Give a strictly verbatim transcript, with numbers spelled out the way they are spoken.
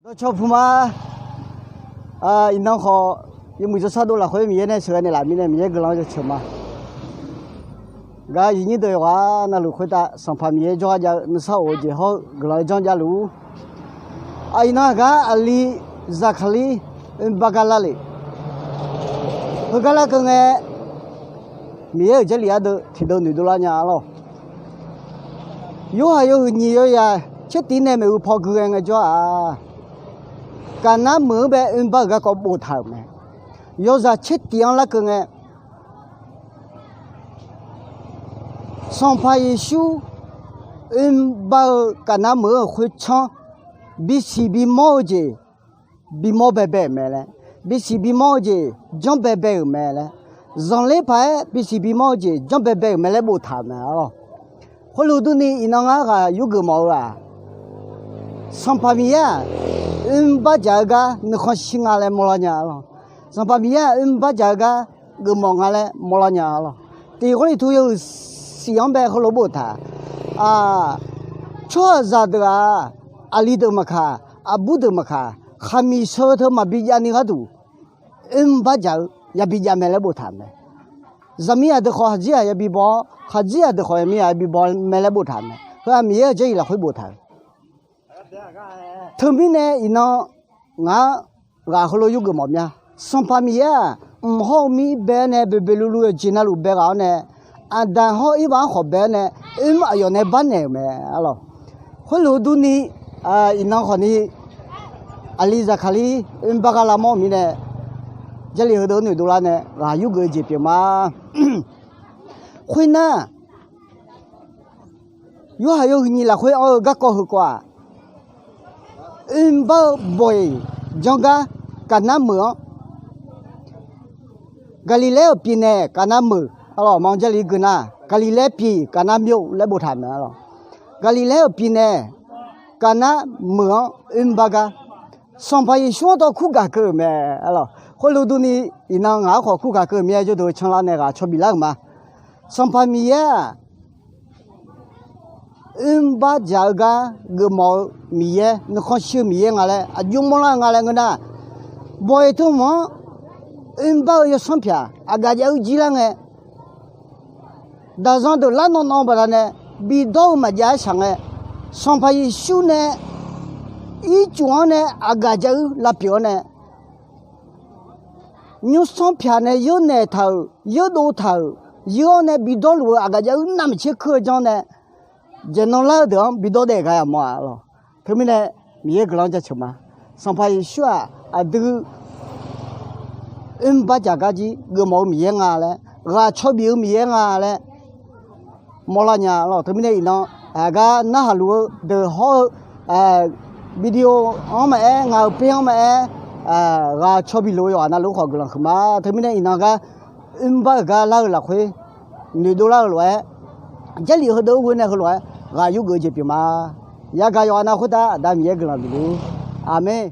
Dawqcawq puq ma. Iqnan khawf, yawmuiq jawrshar dov lafkhoer Miqyaer nae sheuqghae naeqlaf mirnae Miqyaer guiqlanq-anr jaceuq ma. Gaq-euq aqyuif nyir deuq yawqghaq navluf khoertav Sanqpaq Miqyaer jawrgar jav-eu nuisar of-eu jeq hawr-eu guiqlanq-eu janr javluf-ur. Iqnan aqgar aqli Zaqkaqlir oerbar gar lar lef. Heugar larkeuv ngae, Miqyaer-euq Jarlif ardeuv tiqdeuv noeqdov lar nya-a lawq. Yorhaq yawhuiq nyiq yawzaq tsertif nae maeqhu paw gui ghae ngaejawr-a, Gaqnar meuq-anr bae oerbar-euq garkawv boftaq-euq mae. Yawzaq tsertif-anr larkeuv ngae, Sanqpaq Yeqsur oerbar-eu Gaqnar meuq-anr-euq khoertsanr bisiq bimawr-eu jeq bimawr baebae-euq mae laer, bisiq bimawr-eu jeq janr baebae-euq mae laer, zanqler paq-aer bisiq bimawr-eu jeq janr baebae-euq mae laer boftaq-euq mae-a lawq. Khoerlof durni iqnan ngar ghaq yurgeuf mawf-eu-aq, Sanqpaq Miqyaer-aq, oermr barjaq-eu gar nuikhanr shir nga laer mawrlar nya-a lawq. Sanqpaq Miqyaer-aq, oermr barjaq-eu gar geufmawf nga laer mawrlar nya-a lawq. Tiq Gawrliqtu yawhuiq siq-anr bae heulof boftaq, tsawrhaqzaq deuq-aq, aqli deuq maqkaq, aqbur deuq maqkaq, khaqmiq sheu teu maqbi javni gharduq, oermr barjaq-eu yabi jav mae laer boftaq mae. Zaqmiqzaq deuq khawf khaqdzerzaq yabi baw-awr, khaqdzerzaq deuq khawf zaqmiqzaq yabi baw mae laer boftaq mae. Heu-aq Miqyaer-euq Jarlif lafkhoer boftaq-euq. Teumirnae iqnan ngar ghaq heulof yurgeuf mawf mya. Sanqpaq Miqyaer-aq, mq hawr-eu mir bae-awr nae boeqboeq luvluv-eu jeq navluf bae ghaq-awr nae, Aqdaq hawr Irvav-anr khawf bae-awr nae, oermr aqyawf nae barnaeq-euq mae-a lawq. Khoerlof durni, iqnan khawfni, aqli Zaqkaqlir oermr bar gar lavmawr-eu mirnae, Jarlif heudeuq-anr noeqdov lar nae ghaq yurgeuf-eu jeq pyeuf ma. Khoernar, Yorhaq yawhuiq nyiq lafkhoer anr-eu garkawv heukawv-aq, oermr bar-eu bawq-iq janr gar Gaqnar meuq-anr, Gaqliqlaer-euq pyeuf nae Gaqnar meuq, arlawq ma Jarlif gui nar, Gaqliqlaer pyeuf Gaqnar meuq laer boftaq mae-a lawq. Gaqliqlaer-euq pyeuf nae Gaqnar meuq-anr oermr bar gar Sanqpaq Yeqsur-anr tawv kur gaq keuv-euq mae-a lawq. Khoerlof durni, iqnan ngaq-anr khawf kur gaq keuv-eu Miqyaer jawrduq-eu canlar nae ghaq caw bif lar-euq ma. Sanqpaq Miqyaer-aq, oermr barjaq-eu gar geufmawf-eu Miqyaer, nuikhanr shir-eu Miqyaer nga laer aqjox mawrlar-eu nga laer ngeur nar, bawq-iq teu hmq-anr oermr bar-eu yawsanr pyaq aqgaf jav-eu jir lar ngae, daqzan deuq lar nawv nawv baqdanae bidawr-eu maqjav-aer shaq ngae, Sanqpaq Yeqsur nae ircuf-anr nae aqgaf jav-eu lavpyeuf-awr nae, nymrsanr pyaq nae yawrnaeq taq-euq, yawrdov taq-euq, yawr-awr nae bidawr luf-eu aqgaf jav-eu navmaqtser kur-eu janr nae, jaqnan lar-eu deuq-anr bidawr daef gha yamawr-a lawq. Teumirnae, Miqyaer guiqlanq-anr jaceuq ma. Sanqpaq Yeqsur-aq aqdui oermr barjaq gar jir geufmawf-eu Miqyaer nga laer, ghaq caw bif-eu Miqyaer nga laer mawrlar nya lawq. Teumirnae iqnan aqgar narhaq luf-eu deuq hawr-eu video-anr maqaer, ngaq-euq per-anr maqaer, ghaq caw bif luf-eu yawqghaq navluf khawf guiqlanq huiqma. Teumirnae iqnan gar oermr bar-euq gar lar-eu lafkhoer noeqdov lar-eu lof-aer, Jarlif heudeuq-eu ghoe nae heulof-aer ghaq yurgeuf-eu jeq pyeuf ma. Yagaq yawqghaq nav khoertav Aqda Miqyaer guiqlanq bif luf-ur. Aqmeq.